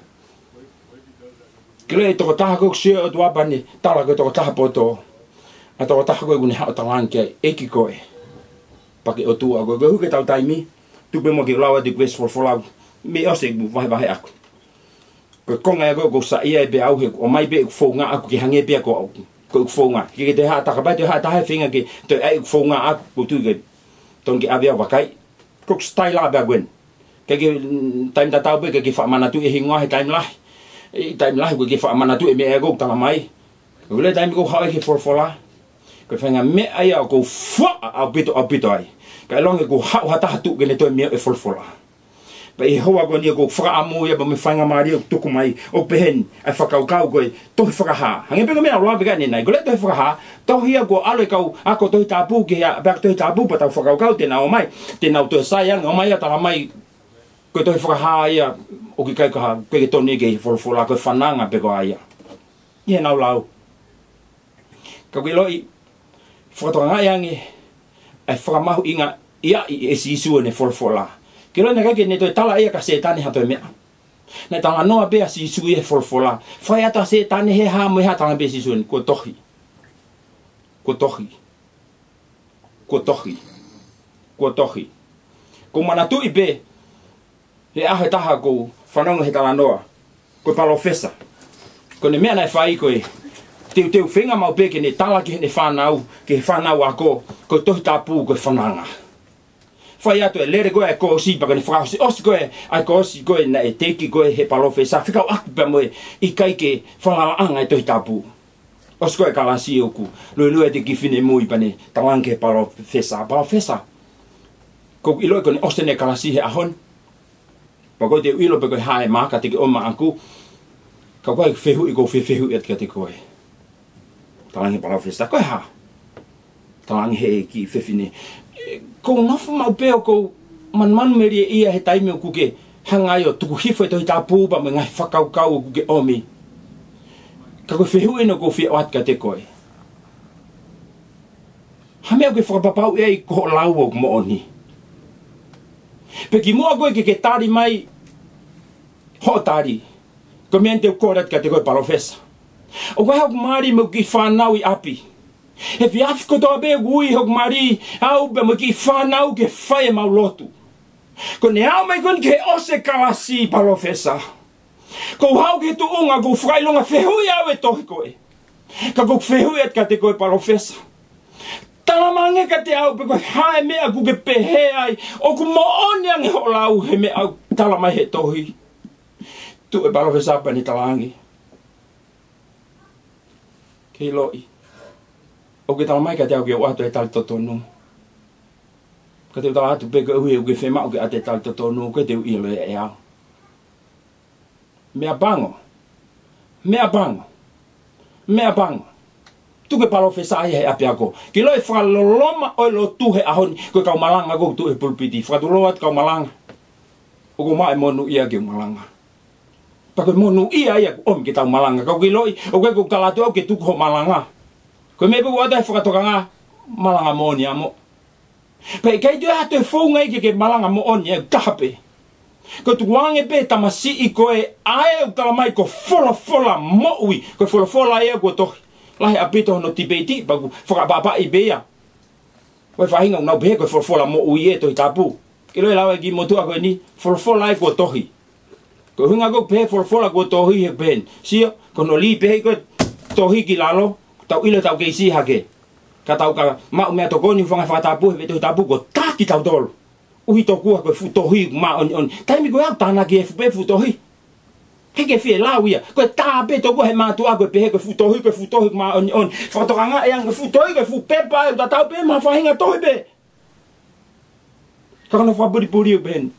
Ke ʻilo e tokotaha ko ē ʻoku sio e ʻOtua pea ne tala ko e tokotaha poto. ʻA e tokotaha ko ē ʻoku ne haʻu ʻo talaange ki ai, ʻEiki koe. Pea ke ʻOtua koe, koeʻuhi ko ʻetau taimi, tuku pē muʻa ke lau atu e veesi folofola, mei ʻosi ʻeku vahevahe ʻaku. Ko e konga ia ko ē ʻoku ou saiʻia ai pē au he ʻoku ʻomai pē ʻeku founga ʻaku ke hangē pē ia ko au. Ko ʻeku founga. ʻIkai ke toe haʻu ha taha, kapau ʻe toe haʻu ha taha he feinga ke toe ʻai ʻeku founga ʻaʻaku, ʻoku ou tui ʻikai totonu ke ʻave au vakai. Ko ʻeku sitaila pē ʻaku eni. ʻIkai ke, mm, taimi tatau pē ʻikai ke faʻa manatuʻi e hingoa he taimi lahi. ʻI he taimi lahi ʻoku ʻikai ke faʻa manatuʻi e meʻa ʻoku ou tala mai. Ko e lele taimi ʻoku ou haʻu ai ki he folofola, ko e faʻahinga meʻa ia ʻoku ou fuaʻa ʻaupito, ʻaupito ai. Kae ʻilonga ʻoku haʻu ha taha tuʻu ke ne toe meʻa e folofola. Pea ʻi he houa ko eni ʻoku ou fakaʻamu ia pea mo e faingamālie ʻoku tuku mai, ʻoku peheni ʻa e fakakaukau ko e tohi Fakahā. Hangē pē ko e meʻa naʻa ku lave ki ai ʻanenai. Ko e lele tohi Fakahā, tohi ia kuo ʻalu e kau ako Tohi Tapu ki he, pea ko e Tohi Tapu pea tau fakakaukau te nau ō mai, te nau toe sai ange ʻo ʻomai ʻo tala mai ko e tohi Fakahā ia ʻoku ʻikai ko ha, ʻikai ke tonu ia ki he folofola, ko e fananga pē ko ia. ʻI heʻenau lau. Ka ʻoku ʻiloʻi, fakatokangaʻi ange ʻa e fakamahuʻingaʻia ʻe Sīsū ʻene folofola. Ke ʻiloʻi naʻe ʻikai ke ne toe tala ia kia Sētane ha toe meʻa. Naʻe talanoa pē ʻa Sīsū ʻi he folofola. Fai atu ʻa Sētane he hā mo e hā, tala pē ʻe Sīsū eni, kuo tohi. Kuo tohi. Kuo tohi. Kuo tohi. ʻOku ou manatuʻi pē he ʻaho ʻe taha ʻoku ou fanongo he talanoa ko e palōfesa. Ko ʻene meʻa naʻe fai ko e teuteu feinga maʻu pē ke ne tala ki heʻene fānau, ki he fānau ako, ko e Tohi Tapu ko e fananga. Fai atu e lele ko ē ʻa e koosi, pea ko ʻene fakaʻosiʻosi ko ē ʻa e koosi ko ē naʻe teʻeki ko ē he palōfesa, fekauʻaki pea mo e ʻikai ke falalaʻanga e Tohi Tapu. ʻOsi ko ē e kalasi ʻoku luelue atu e kiʻi finemui pea ne talaange ki he palōfesa, "Palōfesa, ʻoku ou ʻiloʻi ko ʻene ʻosi eni e kalasi he ʻaho ni. Pea ʻoku ou ʻikai te u ʻilo pe ko e hā e maaka te ke ʻomai maʻaku. Ka ko e fehuʻi ʻoku ou fie fehuʻi atu kiate koe." Talaange ʻe he palōfesa, "Ko e hā?" Talaange ʻe he kiʻi fefine, "ʻE, ʻoku ou nofo maʻu pē ʻoku ou manumanumelieʻia he taimi ʻoku ke hanga ai ʻo tuku hifo e Tohi Tapu pea mo e ngaahi fakakaukau ʻoku ke ʻomi. Ka ko e fehuʻi eni ʻoku ou fie ʻoatu kiate koe. Hā e meʻa ʻoku ke fakapapauʻi ai ko hoʻo lau ʻoku moʻoni? Pea kimuʻa ko ē ke ke tali mai hoʻo tali, ko e meʻa eni te u kole atu kiate koe palōfesa. ʻOku ʻi ai hoku mali mo e kiʻi fānau ʻi ʻapi. He efiafi kotoa pē ʻoku ui hoku mali au pea mo e kiʻi fānau ke fai ʻemau lotu. Ko ʻene aʻu mai ko eni ki he ʻosi e kalasi palōfesa, ʻoku ou haʻu ki he tuʻunga ʻoku ou fakaʻilonga fehuʻi au e tohi ko ē. Ka ʻoku ou fehuʻi atu kiate koe palōfesa. Tala mai ange kiate au pe ko e hā e meʻa ʻoku ke pehē ai ʻoku moʻoni ange hoʻo lau he meʻa ʻoku tala mai he tohi." Tuʻu e palōfesa pea ne talaange, "Ke ʻiloʻi, ʻoku ke tala mai kiate au ke u ʻoatu e tali totonu. Ka te u tala atu pē koeʻuhi ʻoku ke fiemaʻu ke ʻoatu e tali totonu, ʻoku ʻikai te u ʻilo ia ʻe au." Meʻapango. Meʻapango. Meʻapango. Tuku e palōfesa ia he ʻapiako. Ke ʻiloʻi e fakaloloma ʻo e lotu he ʻaho ni, ko e kau malanga ʻoku tuʻu he pulupiti. Fakatulou atu kau malanga. ʻOku ou maʻu e monūʻia ke u malanga. Pea ko e monūʻia ia ʻoku ʻomi ke tau malanga. Ka ʻoku ke ʻiloʻi, ʻoku ʻikai ko e kalato au ke tuku hoʻo malanga. Ko e meʻa pē ʻoku ou ʻoatu ai e fakatokanga, malanga moʻoni amo. Pea ʻikai toe ʻi ai ha toe founga ia ke ke malanga moʻoni, ʻe taha pē. Ko e tukuange pē e tamasiʻi ko ē ʻa ē ʻoku tala mai ko e folofola moʻui, ko e folofola ia kuo tohi. Lahi ʻaupito hono tipeiti, pea ʻoku fakaʻapaʻapaʻi pē ia. Ko e faʻahinga ʻoku nau pehē ko e folofola moʻui e Tohi Tapu. Ke ʻiloʻi e lau e kiʻi motuʻa ko eni, folofola ia kuo tohi. Ko e ʻuhinga ʻoku pehē folofola kuo tohi he pehē ni. Sio, ko hono lī pē ia ko e tohi ki lalo, tau ʻilo ʻetau kei siʻi hake. Ka tau ka maʻu meʻatokoni, hūfanga he fakatapu, he Tohi Tapu kuo tā kitautolu. ʻUhi tokua ko e fuʻu tohi ʻoku māʻoniʻoni. Taimi ko ē ʻoku tānaki e fuʻu pē fuʻu tohi. He ʻikai ke fie lau ia. Ko e tā pē tokua he mātuʻa ko e pehē ko e fuʻu tohi, ko e fuʻu tohi ʻoku māʻoniʻoni. Fakatokangaʻi ange ko e fuʻu tohi, ko e fuʻu pepa ʻoku tatau pē mo ha faʻahinga tohi pē. Ka ko hono fakapulipuli ʻoku pehē ni.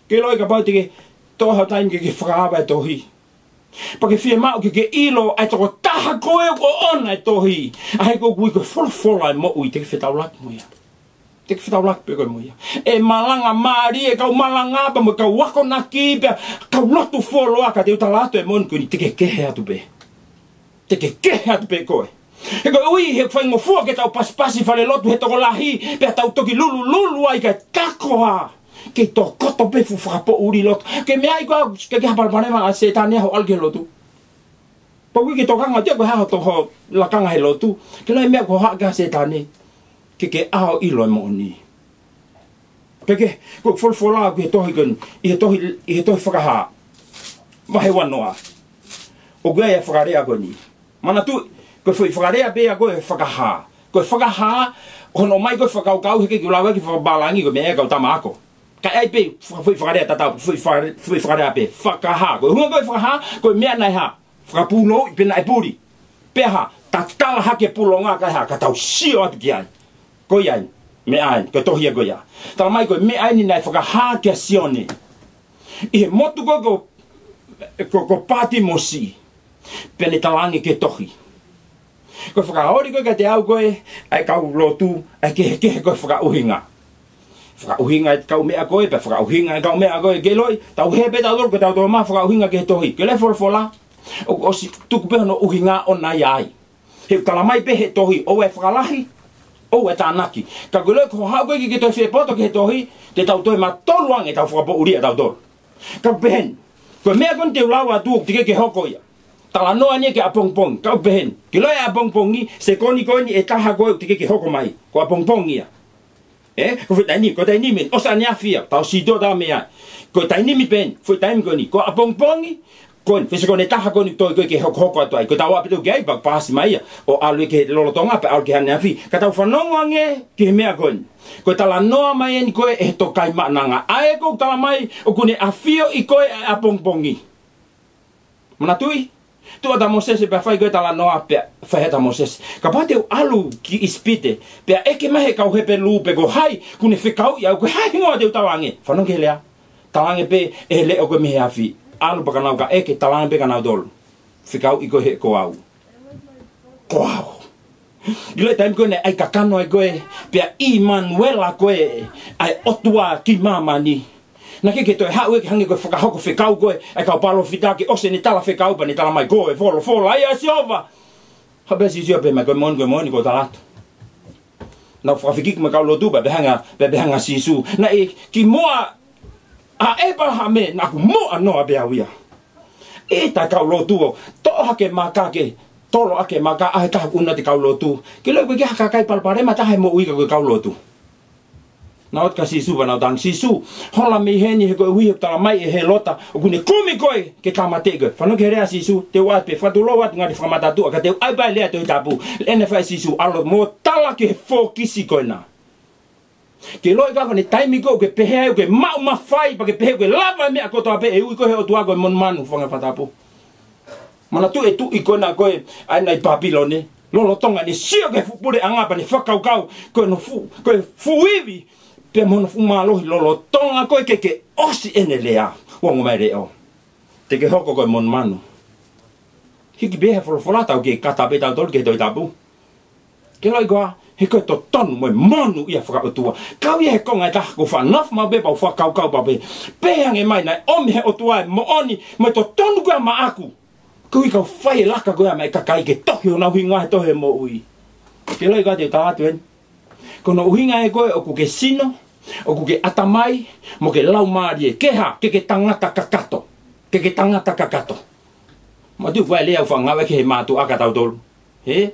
Ke ʻiloʻi kapau te ke toʻo ha taimi ke ke fakaava e tohi, pea ke fiemaʻu ke ke ʻilo ʻa e tokotaha ko ē ʻoku ʻoʻona e tohi, ʻa ē ʻoku ui ko e folofola ʻe moʻui, te ke fetaulaki mo ia. Te ke fetaulaki pē koe mo ia. ʻE malanga mālie e kau malanga pea mo e kau akonaki pea kau lotu fuoloa, ka te u tala atu e moʻoni ko eni, te ke kehe atu pē. Te ke kehe atu pē koe. He koeʻuhi he faingofua ke tau pasipasi fale lotu he tokolahi, pea tau toki lulululu ai kae takoa. Kei tokoto pē fuʻu fakapoʻuli lotu. Ke meaʻi koe, ke ke hapalapalema ʻa Sētane ʻa hoʻo ʻalu ki he lotu. Pea ʻoku ʻikai ke tokanga ʻiate koe ha hoto ho lakanga he lotu. Ke ʻiloʻi e meʻa ko e haʻa kia Sētane. Ke ke ʻalu ʻo ʻilo e moʻoni. Pea ko e folofola ʻoku ʻi he tohi ko eni, ʻi he tohi, ʻi he tohi Fakahā. Vahe uanoa. ʻOku ʻi ai e fakalea ko eni. Manatuʻi, Ko e foʻi fakalea pē ia ko e fakahā. Ko e fakahā, hono ʻomai ko e fakakaukau, heʻikai ke u lave ki he fakapālangi, ko e meʻa ia ʻa e kau tama ako. Kae ʻai pē, fa-, foʻi fakalea tatau, foʻi faka-, foʻi fakalea pē, fakahā. Ko e ʻuhinga ko e fakahā, ko e meʻa naʻe hā, fakapūnouʻi pe naʻe puli. Pea hā, tatala hake pulonga kae hā, ka tau sio atu ki ai. Ko ia ai, meʻa ai, ko e tohi ia ko ia. Talamai ko e meʻa eni naʻe fakahā kia Sione ʻi he motu ko, ko, ko, ko Patimosi. Pea ne talaange ki he tohi. Ko e fakaoli ko ē kiate au ko ē, ʻa e kau lotu, ʻa e kehekehe ko e fakaʻuhinga. Fakaʻuhinga e kau meʻa ko ē, pea fakaʻuhinga e kau meʻa ko ē, ke ʻiloʻi, tau hē pē tautolu, ko tautolu mā fakaʻuhinga ki he tohi. Ke ʻilo e folofola, ʻoku ʻosi tuku pē hono ʻuhinga ʻoʻona ia ai. He ʻoku talamai pē he tohi, ʻoua ʻe fakalahi, ʻoua ʻe tānaki. Ka ke ʻiloʻi ko haʻu ko ē ke, ke toe fie poto ki he tohi, te tau toe matolu ange tau fakapoʻuli ʻa tautolu. Ka ʻoku pehē ni, ko e meʻa ko eni te u lau atu ʻoku teʻeki ke hoko ia. Talanoa eni ki he ʻapongipongi, ka ʻoku pehē ni. Ke ʻilo e ʻapongipongi, sekoni ko eni ʻe taha ko ē ʻoku teʻeki ke hoko mai. Ko e ʻapongipongi ia. Ē, ko e foʻi taimi, ko e taimi eni, ʻosi ʻaneafi ia, tau sio atu ʻa e meʻa. Ko e taimi pē eni, foʻi taimi ko eni. Ko e ʻapongipongi, ko eni, foʻi sekoni ʻe taha ko eni toe ko ē ke hokohoko atu ai. Ko ʻetau ʻapi atu ki ai, pea paasi mai ia. ʻO ʻalu ia ki he lolotonga, pea ʻalu ki he ʻaneafi. Ka tau fanongo ange ki he meʻa ko eni. Ko e talanoa mai eni ko ē ʻe he Tokaimaʻananga. ʻA ē ʻoku talamai, ʻoku ne ʻafioʻi ko ē ʻa e ʻapongipongi. Manatuʻi, tuʻu atu ʻa Mōsese pea fai ko ē talanoa pea fai atu ʻa Mōsese. Kapau te u ʻalu ki ʻIsipite, pea ʻeke mai he kau Hepelū pe ko hai, ʻoku ne fekauʻi au, ko e hā e hingoa te u talaange. Fanongo ki he lea. Talaange pē ʻe he leʻo ko ē mei he afi. ʻAlu pea ka nau ka ʻeke, talaange pē kia nautolu. Fekauʻi koe he ko au. Ko au. ʻIlo e taimi ko ē naʻe ʻai kakano ai ko ē, pea ʻImanuela ko ē, ʻa e ʻOtua ki māmani. Naʻe ʻikai ke toe haʻu ia ke hangē ko e fakahoko fekau ko ē, ʻa e kau palōfita ke ʻosi ʻene tala fekau pea ne talamai ko e folofola ia ʻa Sihova. Haʻu pē Sīsū pea pehē mai ko e moʻoni, ko e moʻoni ʻoku ou tala atu. Naʻe fakafikiki mai e kau lotu pea pehē ange, pea pehē ange ʻa Sīsū. Naʻe kimuʻa ʻa ʻĒpalahame naʻa ku muʻa noa pē au ia. ʻE tā kau lotu ʻo toʻo hake maka ke, tolo hake maka ʻa e taha ʻuna te kau lotu. Ke ʻilo ʻoku ʻikai ha kakai palopalema taha he moʻui ka ko e kau lotu. Naʻe ʻoatu kia Sīsū pea naʻe talaange Sīsū, hola mei heni he koeʻuhi ʻoku talamai ʻe Hēlota, ʻoku ne kumi koe ke tāmateʻi koe. Fanongo ki he lea ʻa Sīsū, te u ʻoatu pē, fakatulou atu ngaahi fakamatatua, ka te u ʻai pē ʻa e lea ʻa e Tohi Tapu, ʻene fai Sīsū, ʻalu mo tala ki he fokisi ko ena. Ke ʻiloʻi ka ko e taimi ko ē ʻoku ke pehē ai ʻoku ke maʻu mafai, pea ke pehē ʻoku ke lava e meʻa kotoa pē ʻe ui koe he ʻOtua ko e monumanu, fanga fakatapu. Manatuʻi e tuʻi ko ena ko ē ʻa ē naʻe ʻi Papilone. Lolotonga ne sio ki he fuʻu puleʻanga pea ne fakakaukau, ko hono fuʻu, ko e fuʻu ivi, pea mo hono fuʻu mālohi lolotonga ko ē ke, ke ʻosi ʻene lea. Ongo mai leʻo. Te ke hoko ko e monumanu. Hiki pē he folofola tau ke kata pē tautolu ki he Tohi Tapu. Ke ʻiloʻi koā, he ko e totonu mo e monū ia fakaʻotua. Kau ia he konga ʻe taha ʻoku ou faʻa nofo maʻu pē pea u fakakaukau pē. Pehē ange mai naʻe ʻomi he ʻOtua e moʻoni mo e totonu ko ia maʻaku. Koeʻuhi kau fai e laka ko ia maʻa e kakai ke tohi honau hingoa he tohi ʻo e moʻui. Ke ʻiloʻi koā te u tala atu eni. Ko hono ʻuhinga ē ko ē ʻoku ke sino, ʻoku ke ʻatamai, mo ke laumālie, ke hā, ke ke tangata kakato. Ke ke tangata kakato. Manatuʻi ko e lea ʻoku faʻa ngāueʻaki he mātuʻa kia tautolu. Hē?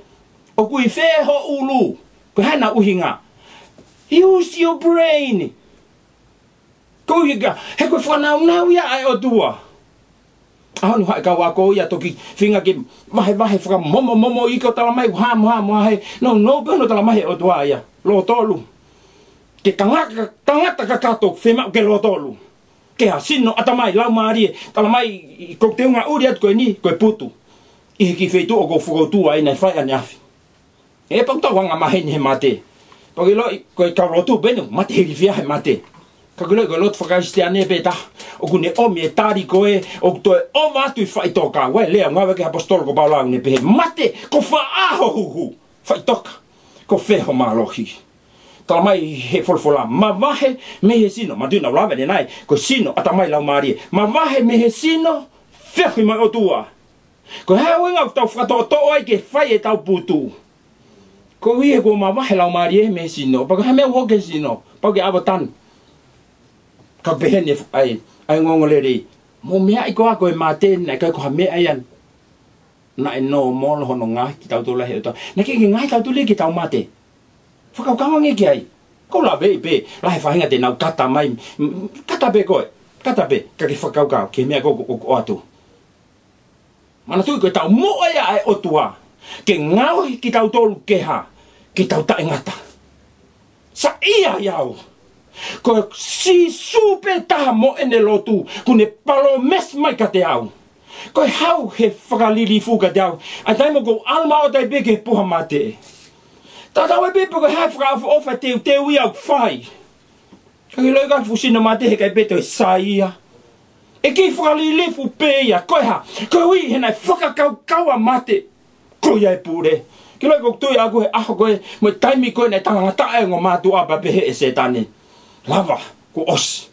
ʻOku ʻi fē ho ʻulu? Ko e hā ʻena ʻuhinga? Use your brain. Ko ia ka, he ko e fānaunau ia ʻa e ʻOtua. ʻAho ni haʻu e kau ako ia toki feinga ke vahevahe fakamomomomo ʻi ko e talamai ʻoku hā mo hā mo hā he. No, no, pea no talamai he ʻOtua ia. Lōtolu. Ke tangata, tangata kakato, fiemaʻu ke lōtolu. Ke hā, sino, ʻatamai, laumālie, talamai ʻi, ʻi ko e teunga ʻuli atu ko eni, ko e putu. ʻI he kiʻi feituʻu ʻoku ou fokoutua ai naʻe fai ʻaneafi. ʻE pau tau anga maheni he mate. Pau ke ʻiloʻi, ko e kau lotu pē eni, mate hilifia he mate. Ka ke ʻiloʻi, ko e lotu faka-Kalisitiane pē taha. ʻOku ne ʻomi e tali ko ē, ʻoku toe ʻova atu ʻi faʻitoka. Ua e lea, ngāueʻaki he ʻaposetolo ko Paula ʻoku ne pehē, mate, ko fē ho huhu. Faʻitoka, ko fē ho mālohi. Talamai he folofola, mavahe mei he sino. Manatuʻi naʻa ku lave ʻanenai, ko e sino, ʻatamai, laumālie. Mavahe mei he sino, feohi mo e ʻOtua. Ko e hā e ʻuhinga ʻoku tau fakatoʻotoʻo ai ke fai ʻetau putu? Koeʻuhi he kuo mavahe laumālie mei he sino. Pea ko e hā e meʻa ʻoku hoko he sino? Pau ke ʻave ʻo tanu. Ka pehē ni ʻa e, ʻa e ongoongolelei. Mou meaʻi koā ko e mate naʻe ʻikai ko ha meʻa ia naʻe nōmolo hono ngaohi kitautolu ai he ʻOtua? Naʻe ʻikai ke ngaohi tautolu ia ke tau mate. Fakakaukau ange ki ai. Ko e laveʻi pē, lahi e faʻahinga te nau kata mai, mm, kata pē koe, kata pē, ka ke fakakaukau ki he meʻa ko ē ʻoku, ʻoku ʻoatu. Manatuʻi ko e taumuʻa ia ʻa e ʻOtua. Ke ngaohi kitautolu ke hā? Ke tau taʻengata. Saiʻia au. Ko Sīsū pē taha mo ʻene lotu, kuo ne palōmesi mai kiate au. Ko e hau he fakalilifu kiate au. ʻA e taimi ʻoku ou ʻalu maʻu atu ai pē ki he puha mate. Tatau ai pē pe ko e hā e fakaʻofoʻofa teuteu ia ʻoku fai. Ka ke ʻiloʻi ko e fuʻu sino mate heʻikai pē toe sai ia. ʻE kei fakalilifu pē ia, ko e hā? Koeʻuhi he naʻe fakakaukau ʻa mate ko ia e pule. Ke ʻiloʻi ʻoku ou tui au he ʻaho ko ē, mo e taimi ko ē naʻe talangataʻa e ongo mātuʻa pea pehē ʻe Sētane, lava, kuo ʻosi.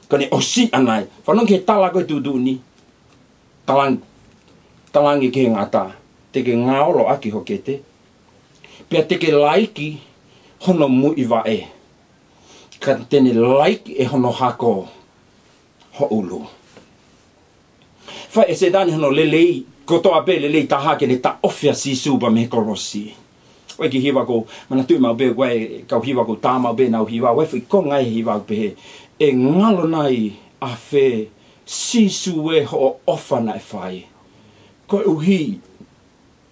Ka ne ʻosi ʻanai. Fanongo ki he tala ko ē tuʻutuʻuni. Talangi, talangi ki he ngata. Te ke ngaolo ʻaki ho kete. Pea te ke laiki hono muivaʻe. Ka te ne laiki ʻe hono hako ho ʻulu. Fai ʻe Sētane hono lelei, kotoa pē lelei taha ke ne taʻofi ʻa Sīsū pea mei he kolosi. ʻOku ʻi ai e kiʻi hiva ʻoku ou manatuʻi maʻu pē, ʻoku ʻi ai e kau hiva ʻoku ou tā maʻu pē ʻenau hiva, ʻoku ʻi ai e foʻi konga ʻi he hiva ʻoku pehē, ʻe ngalo nai ʻa fē Sīsū ē hoʻo ʻofa naʻe fai. Koeʻuhi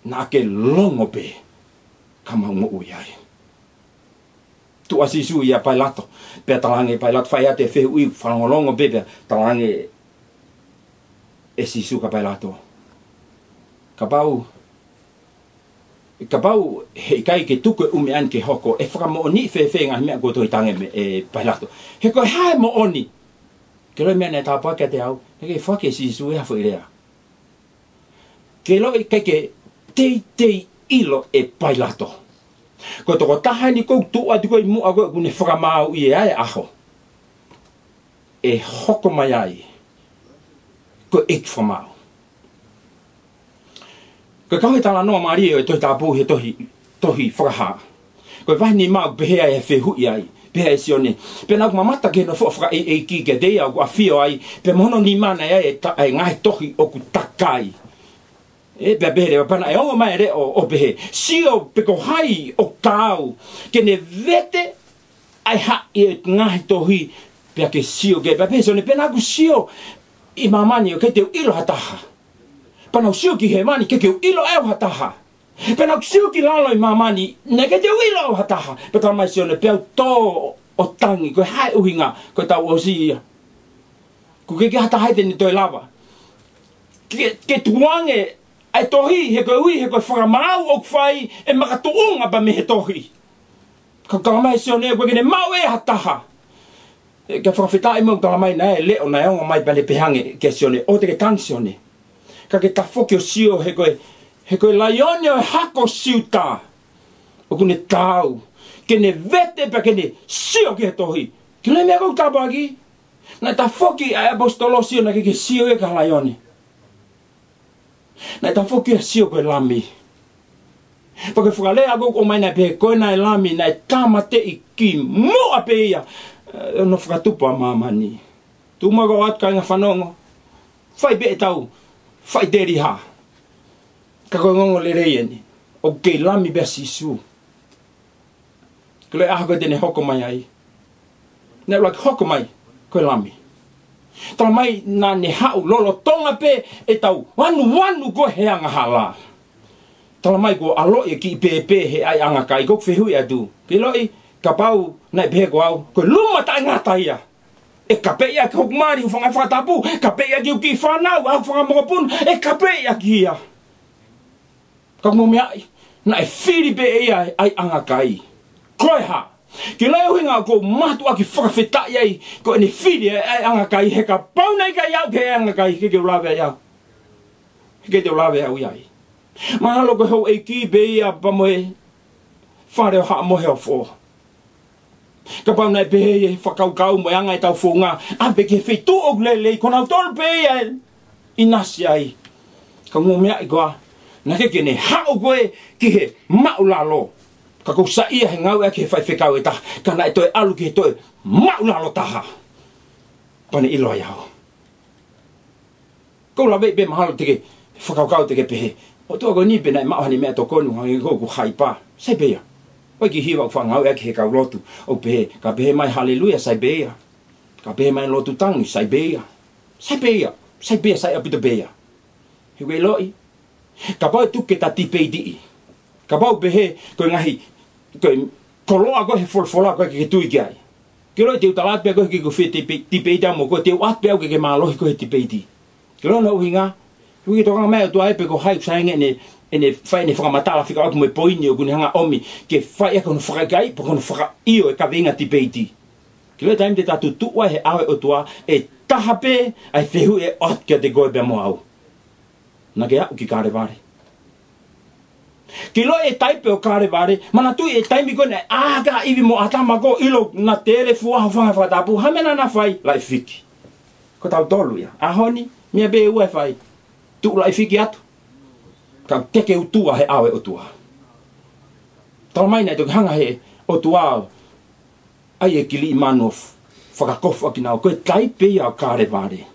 naʻa ke longo pē ka mau moʻui ai. Tuʻu ʻa Sīsū ʻia Pailato. Pea talaange ʻe Pailato, fai atu e fehuʻi fakalongolongo pē, pea talaange ʻe Sīsū kia Pailato, kapau, kapau heʻikai ke tuku e ʻumeʻa ni ke hoko, ʻe fakamoʻoniʻi fēfē e ngaahi meʻa kuo tohi tange meʻa, ʻe Pailato? He ko e hā e moʻoni? Ke ʻiloʻi e meʻa naʻe tāpuaki kiate au, naʻe ʻikai fai ʻe Sīsū ia ha foʻi lea. Ke ʻiloʻi ʻikai ke teitei ʻilo ʻe Pailato. Ko e tokotaha eni ʻoku tuʻu atu ko ē ʻi muʻa ko ē ʻoku ne fakamaauʻi ʻa e ʻaho ʻe hoko mai ai ko e ʻEiki Fakamaau. Ko e kau he talanoa mālie ʻo e Tohi Tapu he tohi, tohi Fakahā. Ko e vahe nima ʻoku pehē ai e fehuʻi ai, pehē ʻe Sione. Pea naʻa ku mamata ki he nofoʻa fakaʻeiʻeiki kiate ia ʻoku ʻafio ai, pea mo hono nima naʻe ʻi ai e ta-, e ngaahi tohi ʻoku takai. ʻE, pea pehē leva pea naʻe ongo mai e leʻo ʻo pehē, sio pe ko hai ʻoku taau ke ne vete ʻa e haʻi e ngaahi tohi, pea ke sio ki ai. Pea pehē ʻe Sione, pea naʻa ku sio ʻi māmani ʻo ʻikai te u ʻilo ha taha. Pea naʻa ku sio ki hēvani ʻikai ke u ʻilo ʻe au ha taha. Pea naʻa ku sio ki lalo ʻi māmani, naʻe ʻikai te u ʻilo ʻe au ha taha. Pea talamai ʻe Sione, pea u tō ʻo tangi, ko e hā e ʻuhinga, ko e tau ʻosi ia. ʻOku ʻikai ke ʻi ai ha taha ia te ne toe lava ke, ke tukuange ʻa e tohi, he koeʻuhi he ko e fakamaau ʻoku fai ʻe makatuʻunga pē mei he tohi. Ka ʻoku talamai ʻe Sione, ʻoku ʻikai ke ne maʻu ʻe ha taha. ʻE, ke fakafetaʻi mo talamai naʻe leʻo naʻe ongo mai pea ne pehē ange kia Sione, ʻoua te ke tangi Sione. Ka ke tafoki ʻo sio he ko e, he ko e laione ʻo e hako Siuta ʻoku ne taau ke ne vete pea ke ne sio ki he tohi. Ke ʻiloʻi e meʻa ʻoku ou tāpuakiʻi. Naʻe tafoki ʻa e ʻaposetolo ʻo sio naʻe ʻikai ke sio ia ki ha laione. Naʻe tafoki ʻo sio ko e lami. Pea ko e fakalea ʻoku ʻomai naʻe pehē ko ena e lami naʻe tāmateʻi kimuʻa pē ia, ʻe, hono fakatupu ʻa māmani. Tuku muʻa ke ʻoatu kāinga fanongo. Fai pē ʻetau faʻiteliha. Ka ko e ongoongolelei eni. ʻOku kei lami pē ʻa Sīsū. Ke ʻiloʻi e ʻaho ko ē te ne hoko mai ai. Naʻe ʻuluaki hoko mai ko e lami. Talamai naʻa ne haʻu lolotonga pē ʻetau vanuanu ko ē he angahala. Talamai kuo ʻaloʻi e kiʻi pēpē he ʻaiʻanga kai, ʻoku ou fehuʻi atu. Ke ʻiloʻi, kapau naʻe pehē ko au, ko e luma taʻengata ia. ʻE kapeʻi ʻaki hoku mali, hūfanga he fakatapu, kapeʻi ʻaki hoku kiʻi fānau, ʻa hoku fanga mokopuna, ʻe kapeʻi ʻaki ia. Ka ʻoku mou meaʻi, naʻe fili pē ʻe ia e ʻaiʻanga kai. Ko e hā? Ke ʻiloʻi e ʻuhinga ʻoku ou mātuʻaki fakafetaʻi ai, ko ʻene fili e ʻaiʻanga kai, he kapau naʻe ʻikai aʻu ki he ʻaiʻanga kai, heʻikai te u lave ai au. Heʻikai te u lave au ia ai. Mahalo ko e houʻeiki pē ia pea mo e fale ʻo Haʻa Moheofo. Kapau naʻe pehē ʻe he fakakaukau mo e anga ʻetau founga, ʻave ki he feituʻu ʻoku lelei, ko nautolu pē ia ʻe ʻinasi ai. Ka ʻoku mou meaʻi koā, naʻe ʻikai ke ne haʻu ko ē ki he māʻulalo. Ka ʻoku ou saiʻia he ngāueʻaki ʻe he faifekau e taha, ka naʻe toe ʻalu ki he toe māʻulalo taha. Pea ne ʻilo ai au. ʻOku ou laveʻi pē mahalo te ke fakakaukau te ke pehē, ʻOtua ko eni pē naʻe maʻu haʻane meʻatokoni hangē ko ʻeku haipa. Sai pē ia. ʻOku ʻi ai e kiʻi hiva ʻoku faʻa ngāueʻaki ʻe he kau lotu ʻoku pehē, ka pehē mai haleluia, sai pē ia. Ka pehē mai lotu tangi, sai pē ia. Sai pē ia. Sai pē ia, sai ʻaupito pē ia. He ʻoku ke ʻiloʻi, Kapau ʻe tuku ke ta tipeitiʻi, kapau pehē ko e ngaahi, ko e koloa ko ē he folofola ko ē ke ke tui ki ai, ke ʻiloʻi te u tala atu pē koe ke ke fie tipe-, tipeiti au mo koe, te u ʻoatu pē au ke ke mālohi koe he tipeiti. Ke ʻilo hono ʻuhinga, ʻoku ʻikai ke tokanga mai ʻOtua ia pe ko hai ʻoku sai ange ʻene, ʻene fai ʻene fakamatala fekauʻaki mo e poini ʻoku ne hanga ʻo ʻomi ke fai ʻaki hono fakaʻikaiʻi pe ko hono fakaʻio e kaveinga tipeiti. Ke ʻilo e taimi te ta tutuʻu ai he ʻao ʻo e ʻOtua, ʻe taha pē ʻa e fehuʻi ʻe ʻoatu kiate koe pea mo au. Naʻa ke aʻu ki Kalevale. Ke ʻilo e taipe ʻo Kalevale, manatuʻi e taimi ko ē naʻe ʻā ʻa ʻIvi mo ʻĀtama ko ē, ʻilo naʻe tele fua ho fanga fakatapu, hā e meʻa naʻa na fai? Laʻifiki. Ko tautolu ia. ʻAho ni, meʻa pē ʻe ua ʻe fai. Tuʻu laʻifiki atu. Ka teke utu ʻa he ʻao ʻo e ʻOtua. Talamai naʻe toki hanga he ʻOtua ʻo ʻai e kiliʻi manu ʻo fakakofu ʻaki kinaua. Ko e taipe ia ʻo Kalevale.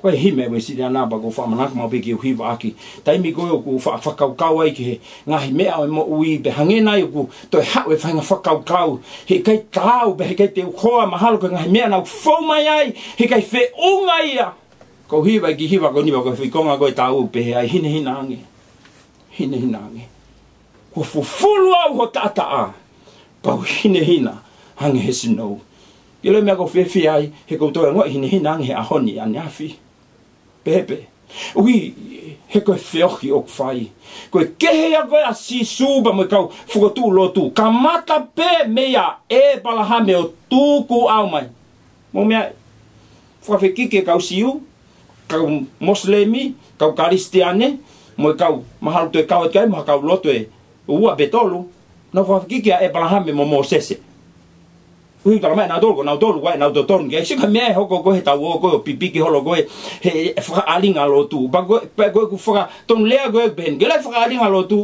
Ko e himi ʻa e Uēsiliana pea ʻoku ou fakamanatu maʻu pē ke u hiva ʻaki. Taimi ko ē ʻoku fa-, fakakaukau ai ki he ngaahi meʻa ʻo e moʻui pea hangē nai ʻoku toe haʻu e faʻahinga fakakaukau, heʻikai taau pea heʻikai te u hoa, mahalo ko e ngaahi meʻa naʻa ku fou mai ai, heʻikai feʻunga ia. Ko e hiva ki he hiva ko eni pea ko e foʻi konga ko ē ʻoku tau pehē ai hinehina ange. Hinehina ange. Kuo fufulu au ho taʻataʻa, pea u hinehina ange he sinou. Ke ʻilo e meʻa ʻoku ou fiefia ai, he ʻoku ou toe ongoʻi hinehina ange he ʻaho ni ʻaneafi. Pehē pē. ʻUhi, he ko e feohi ʻoku fai. Ko e kehe ia ko ē ʻa Sīsū pea mo e kau fokotuʻu lotu. Kamata pē meia ʻĒpalahame ʻo tuku au mai. Mou meaʻi, fakafekiki e kau Siu, kau Mosilemi, kau Kalisitiane, mo e kau mahalo toe kau atu ki ai, mo ha kau lotu ʻe ua pe tolu, nau fakafekiki ʻa ʻĒpalahame mo Mōsese. ʻUhi talamai ʻe nautolu, ko nautolu, ʻoku ʻikai ke nau totonu ki ai, sio ki he meʻa ʻe hoko ko ē he tau ō ko ē ʻo pipiki holo ko ē he, he fakaʻalinga lotu. Pea ko e, pea ko ē ʻoku faka-, tonu lea ko ē pehē ni, ke ʻilo e fakaʻalinga lotu,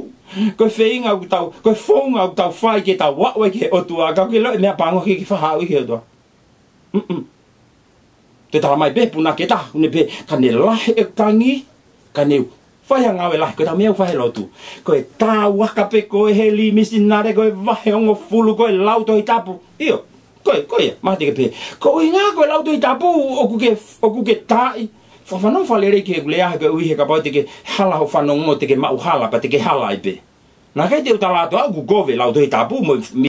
ko e feinga ʻoku tau, ko e founga ʻoku tau fai ke tau aʻu ai ki he ʻOtua, ka ke ʻilo e meʻa pango ke, ke fakahā ʻi he ʻOtua. Mm-mm. Te talamai pē punake taha, ʻoku ne pehē, ka ne lahi e tangi, ka ne fai ha ngāue lahi, ko e taha meʻa ʻoku fai he lotu. Ko e tau aka pē ko ē he lī misinale, ko e vahe hongofulu, ko e lau Tohi Tapu. ʻIo, ko e, ko ia, mahalo te ke pehē. Ko e ʻuhinga ko e lau Tohi Tapu, ʻoku ke, ʻoku ke taaʻi. Fakafanongo fakalelei ki heʻeku lea, he ko e ʻuhi he kapau te ke hala ho fanongo, te ke maʻu hala, pea te ke hala ai pē. Naʻe ʻikai te u tala atu au ʻoku ou kovi e lau Tohi Tapu mo e